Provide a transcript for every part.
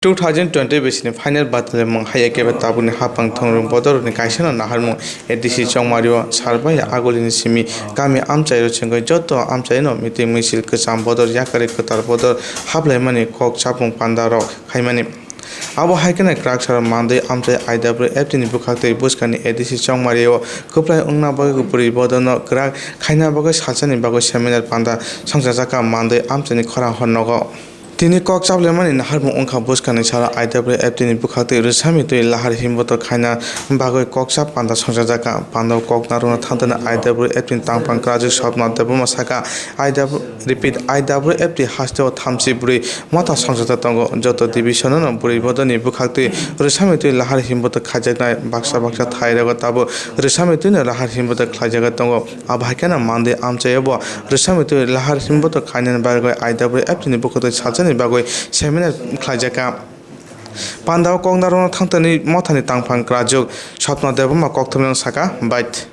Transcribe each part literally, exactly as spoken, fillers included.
Two thousand twenty bisini final batalimung hai khe tabukni hapang thongrwng bodorokni kaisano naharmung A D C Chongmario Sarbaiya Agulini simi kami amchaio chengwi joto amchaino meeting misil kwcham bodor yakarwi kwtal bodor hablaimani kok chapmung pandarok khaimani. Abo hai kheno kwraksarok mandwi amchai I W F T ni bwkhaktwi bwskangni A D C Chongmario kwplai wngna bagwi bwrwi bodorno kwrak khaina bagwi salsani bagwi seminar panda songchajakha mandwi amchaini khorang hor nogo. Tini kok chaplaimani naharmung wngkha bwskangni salo I W F T ni bwkhaktwi rwsami twi lahar himboto khaina bagwi kok chap panda songchajakha. Pandao kok narwkna thangtani I W F T ni tangphang kwrajwk Sopna Debbarma sakha, I W, repeat, I W F T hasteo thamchi bwrwi motha songchajak tongo. Joto division-o bwrwi bodoni bwkhaktwi rwsami twi lahar himboto khaijaknai baksa baksa thairogo tabuk rwsami twino lahar himboto khlaijago tongo. Abo hai kheno mandwi amchaio bo rwsami twi lahar himboto khainani bagwi I W F T ni bwkhaktwi salsani bagwi seminar khlaijakha. Pandao kok narwkna thangtani mothani tangphang kwrajwk Sopna Debbarma koktwmani sakha, Bait.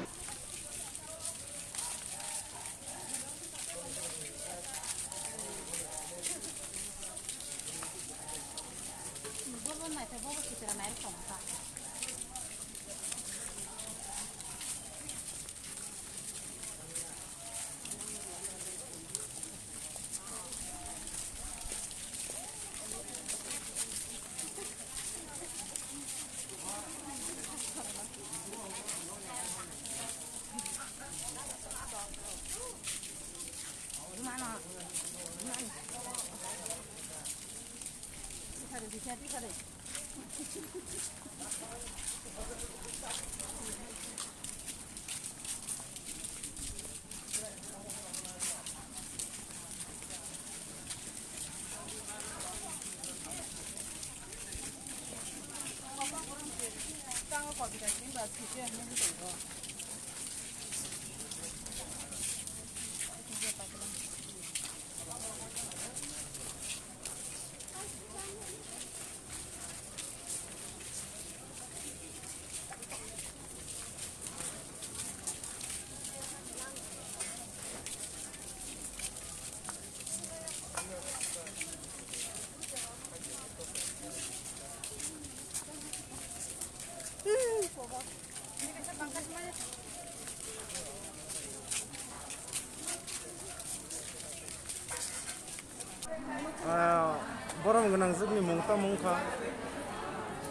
Ah, borom gwnangjwkni mung tamo wngkha?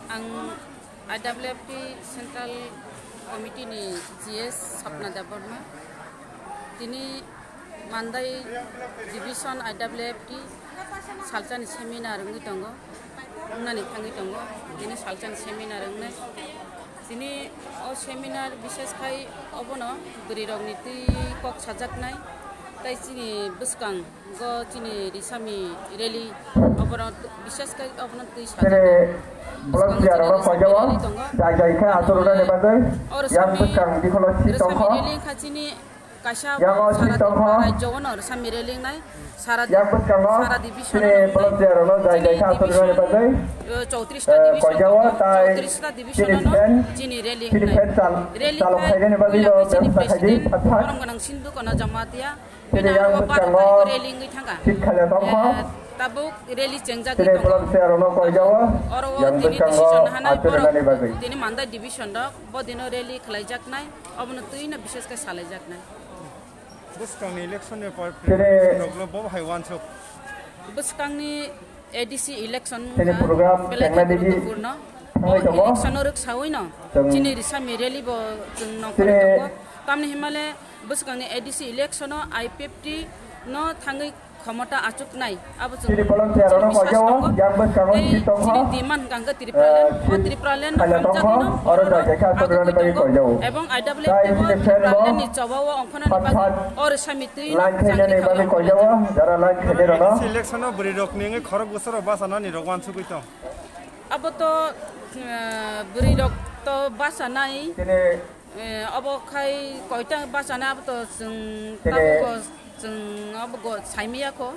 Ang I W F T Central Committee ni G S Sapna Debbarma. Tini Mandai Division I W F T salsani seminar wngwi tongo, wngnani thangwi tongo. Tini salsani seminar wngnai. Tini o seminar bishes khai obono bwrwirokni twi kok sajaknai, tai chini bwskango chini Risami rally obono bishes khai obono twi sajaknai. Bwskango chini Risami rally tongo. Jai jai khe aswk rwnani bagwi yang bwskang dikhono si tongkho. Rally wngkha chini kaisa sara Tripura rajyo-o no Risami rally wngnai. Sara, sara division-o no wngnai. Chini division, eh, chowtris ta division tongo. Chowtris ta division-o no chini rally wngnai. Rally khai puila khe chini president Borom Gwnang Sindhu Kono Jamatia, bini aro bo paro paro rally wngwi thangkha. Eh, tabuk rally chengjagwi tongo. Oro o tini decision hanai borok, tini Mandai division rok bo dino rally khlaijaknai, obono twino bishes khe salaijaknai. Bwskangni election ni preparation rokno bo hai uansuk. Bwskangni A D C election wngkha belai khe guruttopurno. O election o rwksaui no chini Risami rally bo chwng nongkhorwi tongo. Tamni hwnmale bwskangni A D C election o I P F T no thangwi khomota achuknai, abo chwng chini biswas tongo. Tei chini demand hwnkha hwnkhe Tipraland, o Tipraland no hamjakno oro agugwi tongo. Ebong I W F T bo Tipraland ni choba o ongkhornani bagwi o Risami twi no changri khaui ongkhornai. Election o bwrwi rok ni wngwi khorok bwswk rok bachanani rok uansugwi tong. Abo to, eh, bwrwi rok to bachanai. Eh, obo khai koita bachana abo to chwng tabuk chwng obo go saimaya kho.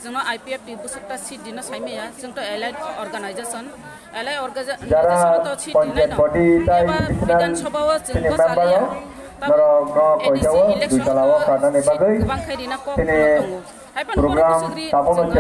Chwngno I P F T bwswk ta seat dino saimaya. Chwng to allied organization. Allied organization to seat dinai no. Eba Bidhan Sabha o chwng bachaliya. Tabuk A D C election o seat kwbang khai rina kok tongo. Hai phano borok bwswk ri chwng abo no.